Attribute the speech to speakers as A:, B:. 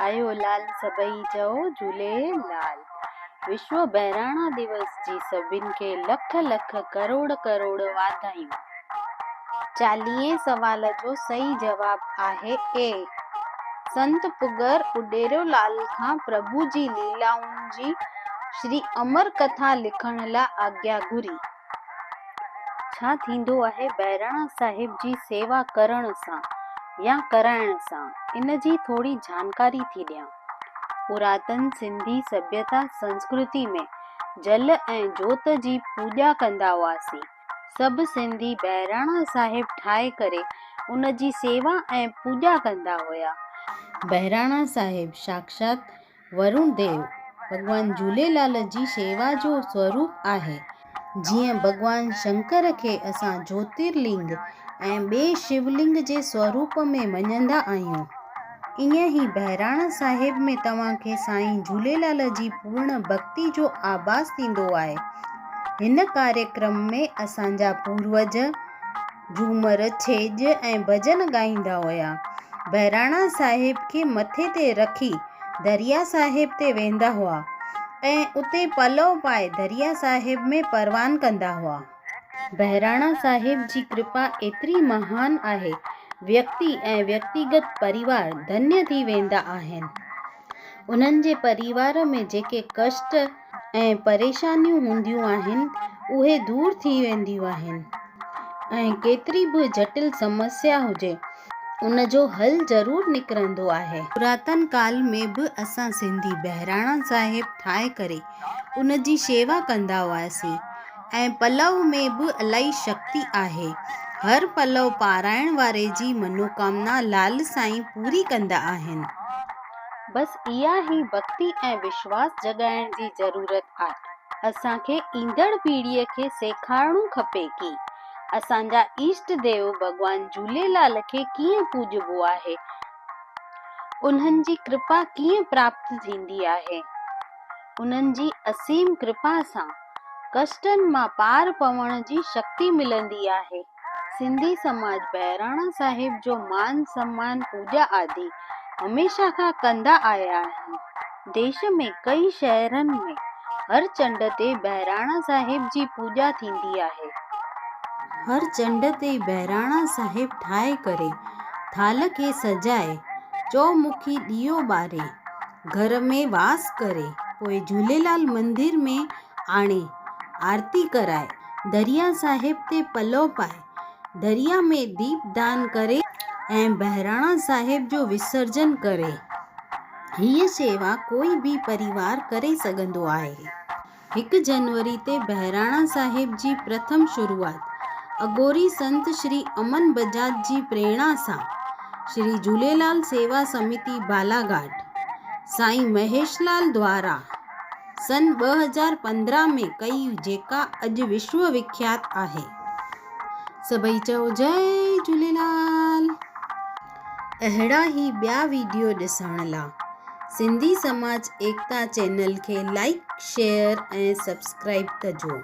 A: آيو لال سڀئي چئو جهوليلال. وشو بهراڻا دوس جي سڀن کي لک لک ڪروڙ ڪروڙ واڌايون. چاليهين سوال جو صحيح جواب آهي اي. سنت پگر اڏيرو لال کان پرڀو جي ليلائن جي شري امر ڪٿا لکڻ لا آگيا گهري. ڇا ٿيندو آهي بهراڻا صاحب جي سيوا ڪرڻ سان يا ڪرائڻ سان ان جي ٿوري جانڪاري ٿي ڏيان. پراتن سنڌي سڀيتا سنسڪرتي ۾ جل ۽ جوت جي پوڄا ڪندا هئاسين. سڀ سنڌي بهراڻا صاحب ٺاهي ڪري ان جي سيوا ۽ پوڄا ڪندا هيا. بهراڻا صاحب ساڪشات ورڻ ديو ڀڳوان جهوليلال جي شيوا جو سوروپ آهي. جيئن ڀڳوان شنڪر کي اسان جوترلنگ ۽ ٻئي شولنگ جي سوروپ ۾ مڃندا آهيون، ائين ئي بهراڻا صاحب ۾ توهان کي سائين جهوليلال جي پورڻ ڀڳتي جو آڀاس ٿيندو آهي. هن ڪاريڪرم ۾ اسان جا پوروج جهومر، ڇيڄ ۽ ڀڄن ڳائيندا هيا. بهراڻا صاحب کي مٿي تي رکي دريا صاحب تي ويندا هئا ۽ اتي پلئو پائي دريا صاحب ۾ پروان ڪندا هئا. بهراڻا صاحب جي ڪرپا ايتري مهان آهي، ويڪتي ۽ ويڪتيگت پريوار ڌنيه ٿي ويندا آهن. انهن جي پريوار ۾ جيڪي ڪشٽ ۽ پريشانيون هونديون آهن، اهي دور ٿي وينديون آهن ۽ ڪيتري به جٽل سمسيا هجي، ان جو حل ضرور نڪرندو آهي. پراتن ڪال ۾ به اسان سنڌي بهراڻا صاحب ٺاهي ڪري ان جي شيوا ڪندا هئاسين ۽ پلئو ۾ به الائي شڪتي آهي. هر پلئو پارائڻ واري جي منوڪامنا لال سائين پوري ڪندا آهن. بس اها ئي ڀڳتي ۽ وشواس جڳائڻ جي ضرورت آهي. اسان کي ايندڙ پيڙهيء کي سيکارڻو کپي ڪي اسان جا اشٽ ديو ڀڳوان جهوليلال کي ڪيئن پوڄبو آهي، انهن جي ڪرپا ڪيئن پراپت ٿيندي آهي. انهن جي اسيم ڪرپا سان ڪشٽن مان پار پوڻ جي شڪتي ملندي آهي. سنڌي سماج بهراڻا صاحب جو مان سمان پوڄا آدي هميشه کان ڪندا آيا آهن. ديش ۾ ڪئي شهرن ۾ هر چنڊ تي بهراڻا صاحب جي پوڄا ٿيندي آهي. هر چنڊ تي بهراڻا صاحب ٺاهي ڪري ٿالهه کي سجائي چؤمکي ڏيئو ٻاري گهر ۾ واس ڪري پوء جهوليلال مندر ۾ آڻي آرتي ڪرائي دريا صاحب تي پلئو پائي دريا ۾ ديپ دان ڪري ۽ بهراڻا صاحب جو وسرجن ڪري. هيء شيوا ڪوئي به پريوار ڪري سگهندو آهي. هڪ جنوري تي بهراڻا صاحب جي پرٿم شروعات اگوري سنت شري امن بجاج جي پريرڻا سان شري جهوليلال سيوا سميتي بالاگهاٽ سائين مهيش لال دوارا سن 2015 ۾ ڪئي جيڪا اڄ وشو وکيات آهي. سڀئي چئو جئي جهوليلال. اهڙا ئي ٻيا ويڊيو ڏسڻ لا سنڌي سماج ايڪتا چينل کي لائيڪ شيئر ۽ سبسڪرائيب ڪجو.